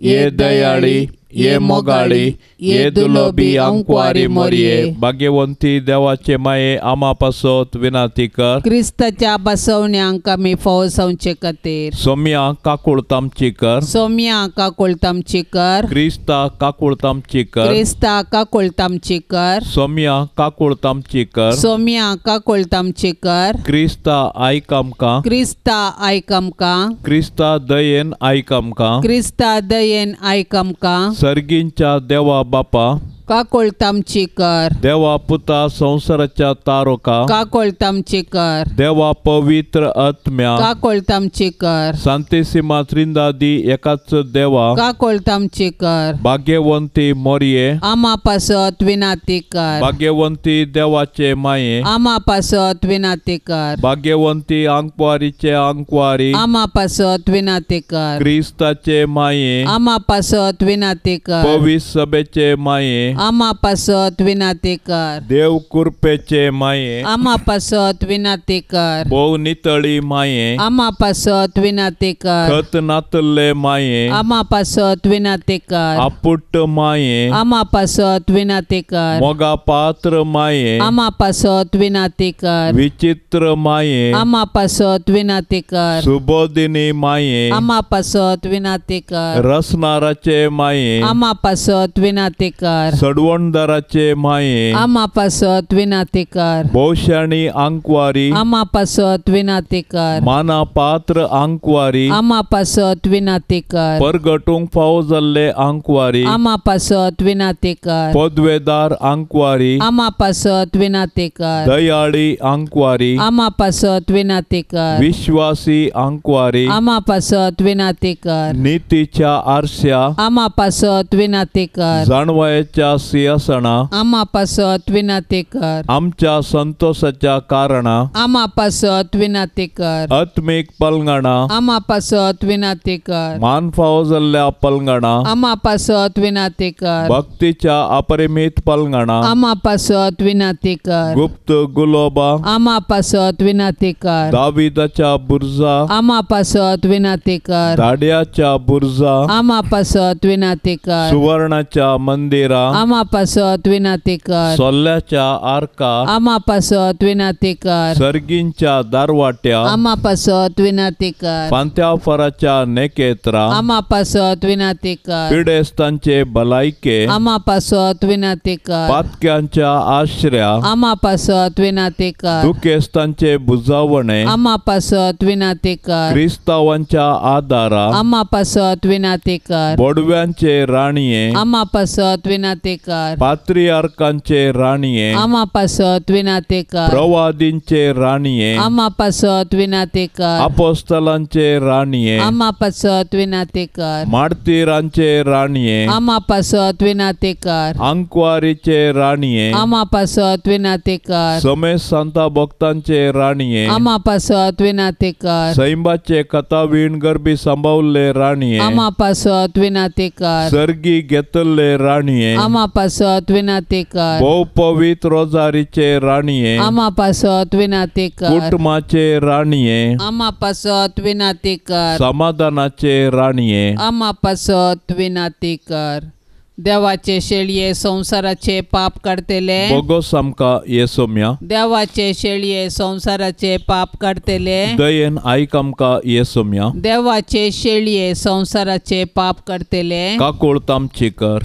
ये दयाळी ये मोगाळी ये दुलोबी अंकवारी मोरये भाग्यवंती देवाचे माये आमा पासत विनंती कर। क्रिस्ताच्या बसवण्यांक आमी फावो जावचे खातीर सोम्या काकुळत आमची कर। सोम्या काकुळत आमची कर। क्रिस्ता काकुळत आमची कर। क्रिस्ता काकुळत आमची कर। सोम्या काकुळत आमची कर। सोम्या काकुळत आमची कर। क्रिस्ता आयक आमकां। क्रिस्ता आयक आमकां। क्रिस्ता दयेन आयक आमकां। क्रिस्ता दयेन आयक आमकां। सर्गींच्या देवा बापा काकुळत आमची कर। देवा पुता संवसाराच्या तारोका काकुळत आमची कर। देवा पवित्र आत्म्या काकुळत आमची कर। सांतेसिमा त्रिंदादी एकाच देवा काकुळत आमची कर। भाग्यवंती मोरये आमा पासत विनंती कर। भाग्यवंती देवाचे माये आमा पासत विनंती कर। भाग्यवंती आंकवारीचे आंकवारी आमा पासत विनंती कर। क्रिस्ताचे माये आमा पासत विनंती कर। पवित्र सभेचे माये आमा पासत विनंती कर। देव कृपेचे माये आमा पासत विनंती कर। भोव नितळी माये आमा पासत विनंती कर। खत नातल्ले माये आमा पासत विनंती कर। आपुट्ट माये आमा पासत विनंती कर। मोगा पात्र माये आमा पासत विनंती कर। विचित्र माये आमा पासत विनंती कर। सुबोधिनी माये आमा पासत विनंती कर। रसनाराचे माये आमा पासत विनंती कर। सडवणदाराचे माये आमा पासत विनंती कर। भोवशाणी आंकवारी आमा पासत विनंती कर। माना पात्र आंकवारी आमा पासत विनंती कर। परगटूंक फावो जाल्ले आंकवारी आमा पासत विनंती कर। पदवेदार आंकवारी आमा पासत विनंती कर। दयाळी आंकवारी आमा पासत विनंती कर। विश्वासी आंकवारी आमा पासत विनंती कर। नितीच्या आरश्या आमा पासत विनंती कर। जाणवायेच्या सिंहासना आमा पासत विनंती कर। आमच्या संतोषाच्या कारणा आमा पासत विनंती कर। आत्मीक पलंगणा आमा पासत विनंती कर। मान फावो जाल्ल्या पलंगणा आमा पासत विनंती कर। भक्तीच्या अपरिमित पलंगणा आमा पासत विनंती कर। गुप्त गुलोबा आमा पासत विनंती कर। दाविदाच्या बुर्जा आमा पासत विनंती कर। दाड्याच्या बुर्जा आमा पासत विनंती कर। सुवर्णाच्या मंदिरा आमा पासत विनाती कर। सोल्ल्याच्या आर्का आमा पासत विनाती कर। सर्गींच्या दारवाट्या आमा पासत विनाती कर। पांत्याफराच्या नेकेत्रा आमा पासत विनाती कर। पिडेस्तांचे भलायके आमा पासत विनाती कर। पातक्यांच्या आश्र्या आमा पासत विनाती कर। दुखेस्तांचे बुजावणे आमा पासत विनाती कर। क्रिस्तावांच्या आदारा आमा पासत विनाती कर। बोडव्यांचे राणये आमा पासत विनाती कर। पात्रियार्कांचे राणये आमा पासत विनाती कर। प्रवादींचे राणये आमा पासत विनाती कर। अपोस्तलांचे राणये आमा पासत विनाती कर। मार्तीरांचे राणये आमा पासत विनाती कर। अंकवारीचे राणये आमा पासत विनाती कर। समेत सांता भक्तांचे राणये आमा पासत विनाती कर। सैंबाचे कथावीण गर्भी सांबावल्ले राणये आमा पासत विनाती कर। सर्गी घेतल्ले राणये आमा पासत विनाती कर। भोव पवित्र रोजारीचे राणये आमा पासत विनाती कर। कुटुंबाचे राणये आमा पासत विनाती कर। समाधानाचे राणये आमा पासत विनाती कर। देवाचे शेळये संसाराचे पाप काडतले बोगोस आमकां येसोम्या। देवाचे शेळये संसाराचे पाप काडतले दयेन आयक आमकां येसोम्या। देवाचे शेळये संसाराचे पाप काडतले काकूळत आमची कर।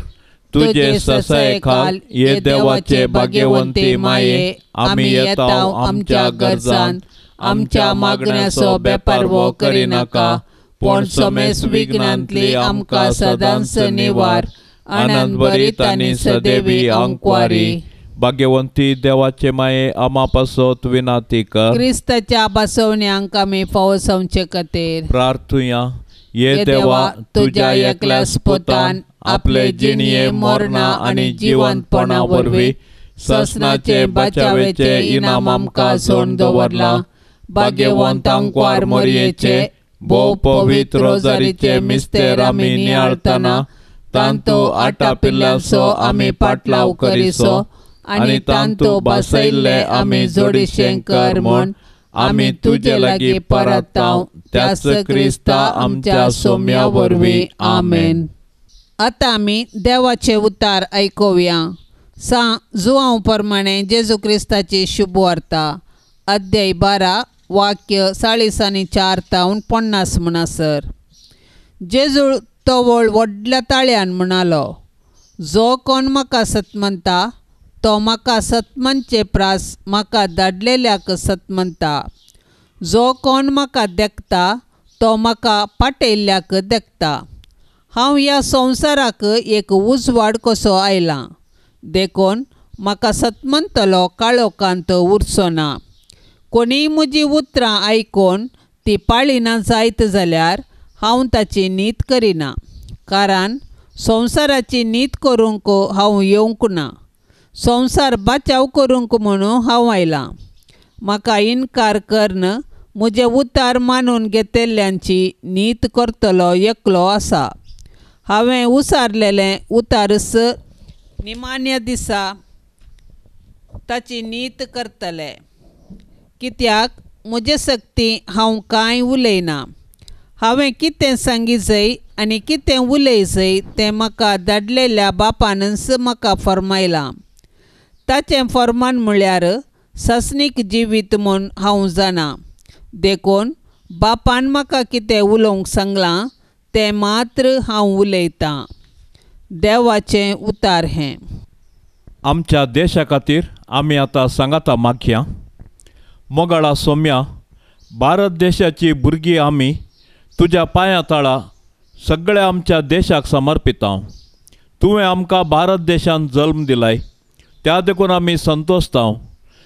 तुझे ससायखाल ये देवाचे भाग्यवंती माये आमी येताव आमच्या गरजान आमच्या मागण्याचो बेपारवो करिनाका पूण समेस विघ्नांतली आमकां सदांच निवार। आनंद भरीत आनी सदैवी अंकवारी। भाग्यवंती देवाचे माये आमा पासत विनाती कर। क्रिस्ताच्या बसवण्यांक आमी फावो जावचे खातीर प्रार्थुया। ये देवा तुज्या एकल्याच पुतान आपले जिणये मरणा आनी जिवंतपणा वरवीं ससनाचे बचावेचे इनाम आमकां जोडून दवरला। भाग्यवंत आंकवार मोरयेचे भोव पवित्र रोजारीचे मिस्तेर आमी नियाळतना तांतू आटापिल्ल्यांचो आमी पाटलाव करिसो आनी तांतू बसयल्ले आमी जोडीशें कर म्हूण आमी तुजे लागीं परताव त्याच क्रिस्ता आमच्या सोम्या वरवीं आमेन। आतां आमी देवाचे उतार आयकुया। सां जुआंव प्रमाणे जेजू क्रिस्ताची शुभवार्ता अध्याय 12 वाक्य 44 तावन 50 म्हणसर जेजू तवळ व्हडल्या ताळ्यान म्हणालो, जो कोण म्हाका सत म्हणटा तो म्हाका सत म्हणचे प्रास म्हाका धाडलेल्याक सत म्हणटा। जो कोण म्हाका देखता तो म्हाका पाटयल्ल्याक देखता। हांव ह्या संवसाराक एक उजवाड कसो आयलां देखून म्हाका सत म्हणटलो काळोखांत उरचो ना। कोणीय म्हजी उतरां आयकून ती पाळिना जायत जाल्यार हांव ताची नीत करिना, कारण संवसाराची नीत करूंक हांव येवंक ना, संवसार बचाव करूंक म्हणून हांव आयलां। म्हाका इनकार करून म्हजें उतार मानून घेतिल्ल्यांची नीत करतलो एकलो आसा। हांवें उसारलेलें उतारस निमाण्या दिसा ताची नीत करतले, कित्याक म्हजे शक्ती हांव कांय उलयना। हांवें कितें सांगी जाय आनी कितें उलय जाय तें म्हाका धाडलेल्या बापानच म्हाका फर्मायलां। ताचें फर्मान म्हळ्यार सासणीक जिवीत म्हूण हांव जाणा, देखून बापान म्हाका कितें उलोवंक सांगलां तें मात्र हांव उलयतां। देवाचें उतार हें। आमच्या देशा खातीर आमी आतां सांगाता मागया। मोगाळा सोम्या, भारत देशाची भुरगीं आमी तुज्या पांया तळा सगळ्या आमच्या देशाक समर्पितां। तुवें आमकां भारत देशांत जल्म दिलाय त्या देखून आमी संतोषतां।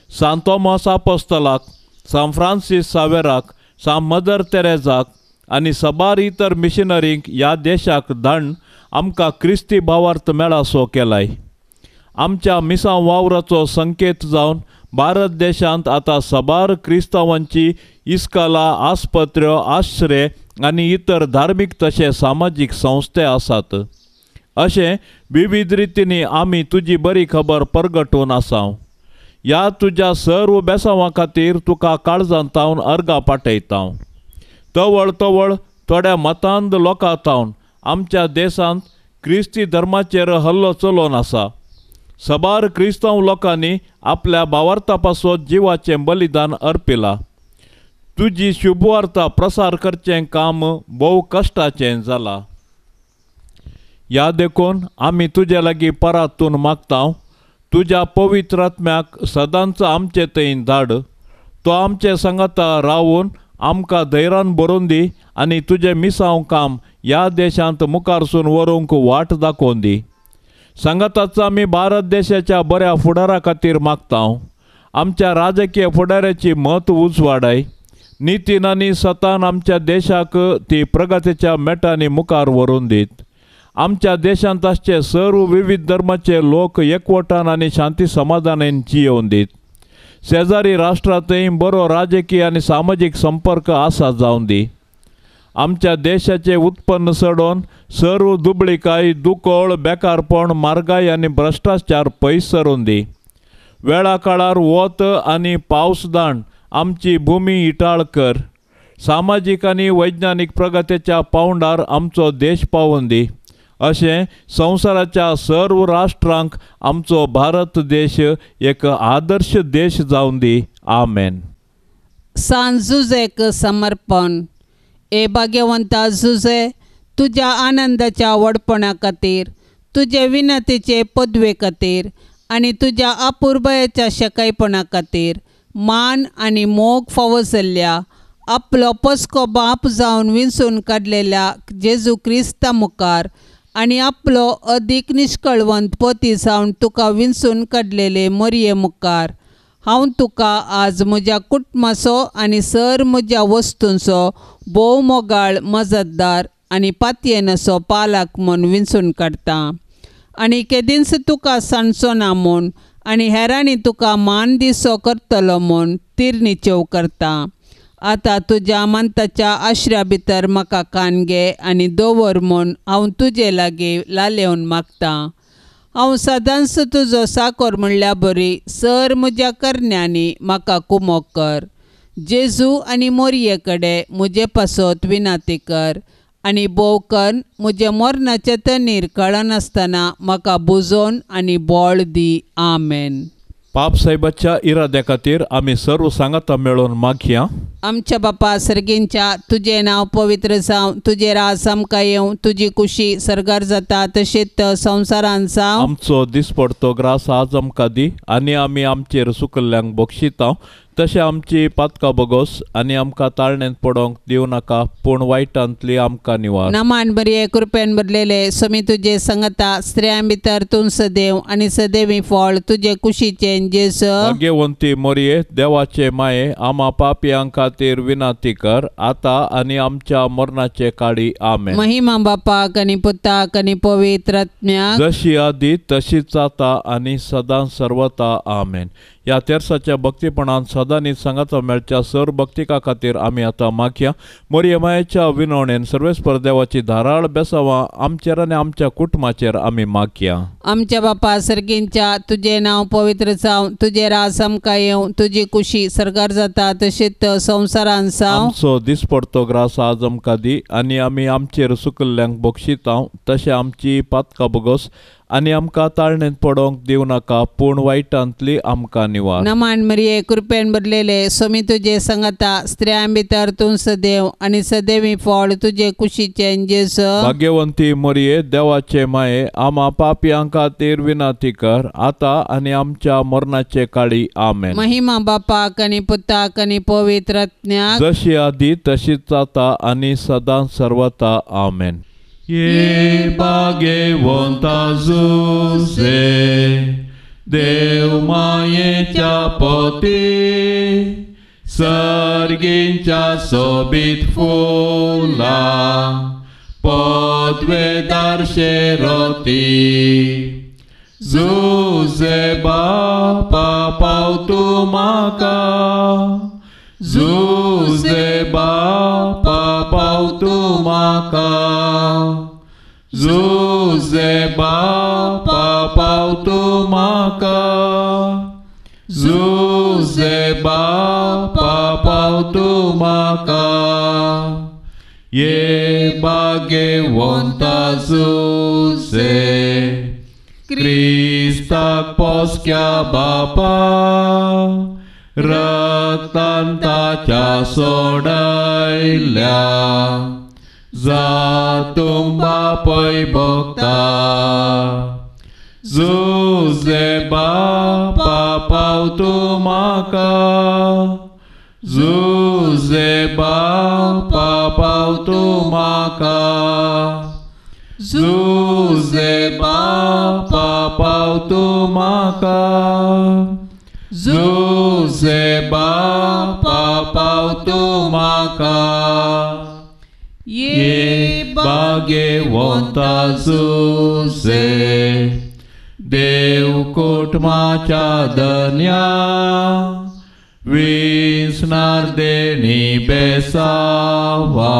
सांत तोमास आपोस्तलाक, सांत फ्रांसीस सावेराक, सांत मदर तेरेजाक आनी सबार इतर मिशनरींक ह्या देशाक धाडून आमकां क्रिस्ती भावार्थ मेळासो केलाय। आमच्या मिसां वावराचो संकेत जावन भारत देशांत आतां सबार क्रिस्तांवांची इस्काला, आस्पत्र्यो, आश्रे आनी इतर धार्मीक तशें सामाजीक संस्थे आसात। अशें विविध रितींनी आमी तुजी बरी खबर परगटून आसा। ह्या तुज्या सर्व बेसांवां खातीर तुका काळजांत तावन अर्गां पाठयता। तवळ तवळ थोड्या मतांत लोकां तावन आमच्या देशांत क्रिस्ती धर्माचेर हल्लो चलोवन आसा। सबार क्रिस्तांव लोकांनी आपल्या भावार्था पासत जिवाचें बलिदान अर्पिलां. तुजी शुभवार्ता प्रसार करचें काम भोव कश्टाचें जालां. ह्या देखून आमी तुजे लागीं परातून मागता, तुज्या पवित्र आत्म्याक सदांच आमचे थंय धाड. तो आमचे सांगाता रावून आमकां धैर्यान भरून दी आनी तुजें मिसांव काम ह्या देशांत मुखारसून व्हरूंक वाट दाखोवन दी. सांगाताच आमी भारत देशाच्या बऱ्या फुडारा खातीर मागता. आमच्या राजकीय फुडाऱ्याची मत उजवाडाय. नितीन आनी सतान आमच्या देशाक ती प्रगतीच्या मेटांनी मुखार व्हरून दीत. आमच्या देशांत आसचे सर्व विविध धर्माचे लोक एकवटान आनी शांती समाधानान जियोवन दीत. शेजारी राष्ट्रांतय बरो राजकीय आनी सामाजीक संपर्क आसा जावन दी. आमच्या देशाचें उत्पन्न चडोवन सर्व दुबळीकाय, दुकळ, बेकारपण, म्हारगाय आनी भ्रश्टाचार पयस सरून दी. वेळा काळार वत आनी पावस दाण आमची भुमी इटाळ कर. सामाजीक आनी वैज्ञानीक प्रगतीच्या पावंडार आमचो देश पावोवन दी. अशें संवसाराच्या सर्व राष्ट्रांक आमचो भारत देश एक आदर्श देश जावन दी. आमेन. सान जुजेक समर्पण. ए भाग्यवंता जुजे, तुज्या आनंदाच्या व्हडपणा खातीर, तुजे विनंतीचे पदवे खातीर आनी तुज्या अपुरबायेच्या शेकायपणा खातीर मान आनी मोग फावो जाल्ल्या आपलो पस्को बाप जावन विंचून काडलेल्या जेजू क्रिस्ता मुखार आनी आपलो अदीक निश्कळवंत पती जावन तुका विंचून काडलेले मोरये मुखार हांव तुका आज म्हज्या कुटुंबाचो आनी सर म्हज्या वस्तूंचो भोव मोगाळ मजतदार आनी पातयेनाचो पालक म्हूण विंचून काडटा आनी केदींच तुका सांडचो ना म्हूण आनी हेरांनी तुका मान दिसो करतलो म्हूण तिरनिचेव करता. आतां तुज्या मानताच्या आश्र्या भितर म्हाका कान घे आनी दवर म्हूण हांव तुजे लागीं लालेवन मागतां. हांव सदांच तुजो साकोर म्हणल्या बरी सर म्हज्या करण्यांनी म्हाका कुमोक कर. जेजू आनी मोरये कडेन म्हजे पासत विनाती कर आनी भोव कन्न म्हज्या मरणाचे तनीर कळनासतना म्हाका बुजोवन आनी बळ दी. आमेन. पाप साहेबाच्या इराद्या खातीर आमी सर्व सांगाता मेळोवन मागया. आमच्या बापा सर्गींच्या, तुजें नांव पवित्र जावं, तुजें राज आमकां येवं, तुजी कुशी सर्गार जाता तशीच संवसारांत जावं. आमचो दिसपडतो ग्रास आज आमकां दी आनी आमी आमचेर सुकल्ल्यांक बक्षिता तशें आमची पातकां बगोस आनी आमकां ताळण्यांत पडोवंक दिवं नाका, पूण वायटांतली आमकां निवार. नमान बरये कृपेन भरलेले स्वामी तुजे संगता, स्त्रियां भितर तूं सदैव आनी सदैवी फळ तुजे कुशीचें जेजू. भाग्यवंती मोरये, देवाचे माये, आमा पापयां खातीर विनंती कर आतां आनी आमच्या मरणाचे काळी. आमेन. महिमा बापाक आनी पुताक आनी पवित्र आत्म्याक, जशी आदी तशीच आतां आनी सदां सर्वता. आमेन. ह्या तेर्साच्या भक्तीपणान सदांनी सांगाता मेळच्या सर भक्तिका खातीर आमी आतां मागया. मोरये मायेच्या विनवणेन सर्वेस्पर देवाची धाराळ बेसावां आमचेर आनी आमच्या कुटुंबाचेर आमी मागया. आमच्या बापा सर्गींच्या, तुजें नांव पवित्र जावं, तुजें राज आमकां येवं, तुजी कुशी सर्गार जाता तशीच संवसारांत जावं. आमचो दिसपडतो ग्रास आज आमकां दी आनी आमी आमचेर सुकल्ल्यांक बक्षिता तशें आमची पातकां बगोस आनी आमकां ताळण्यांत पडोवंक दिवं नाका, पूण वायटांतली आमकां निवार. नमान मरिये, कृपेन भरलेले स्वामी तुजे संगता, स्त्रियां भितर तूं सदैव आनी सदैवी फळ तुजे कुशीचें जेजू. भाग्यवंती मरिये, देवाचे माये, आमा पापयां खातीर विनंती कर आतां आनी आमच्या मरणाचे काळी. आमेन. महिमा बापाक आनी पुताक आनी पवित्र आत्म्याक, जशी आदी तशीच आतां आनी सदां सर्वता. आमेन. ये भाग्यवंता जुजे, देव मायेच्या पती, सर्गींच्या सोबीत फुलां पदवेदार शेरोती, जुजे बापा पाव तूं म्हाका, जुजे बापा पाव तूं म्हाका, जुजे बापा पाव तूं म्हाका, जुजे बापा पाव तूं म्हाका. ये भाग्यवंता जुजे, क्रिस्ताक पोसक्या बापा रक्तान ताच्या सोडयल्या जातूं बापय भोगता. जुजे बापा पाव तूं म्हाका, जुजे बापा पाव तूं म्हाका, जुजे बापा पाव तूं म्हाका, जुजे बापा पाव तूं म्हाका. ये भाग्यवंता जुजे देव कुटुंबाच्या धन्या विसणार देणी बेसावा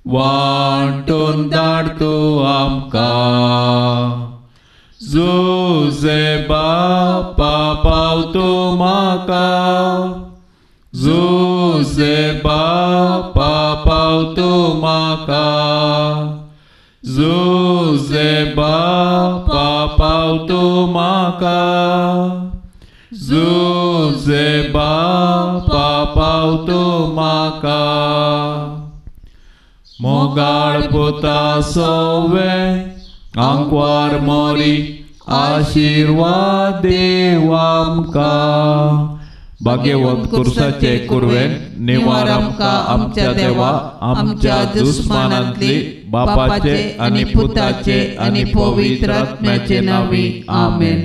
वांटून धाड तूं आमकां. जुजे बापा पाव तूं म्हाका, जुजे बापा पाव तूं म्हाका, जुजे बापा पाव तूं म्हाका, जुजे बापा पाव तूं म्हाका. मोगाळ पुता सोवे आंकवार मोरी आशिर्वाद देव आमकां. भाग्यवंत कुर्साचे कुरवेन निवार आमकां आमच्या देवा आमच्या दुस्मानांतली बापाचे आनी पुताचे आनी पवित्र आत्म्याचे नांवी. आमेन.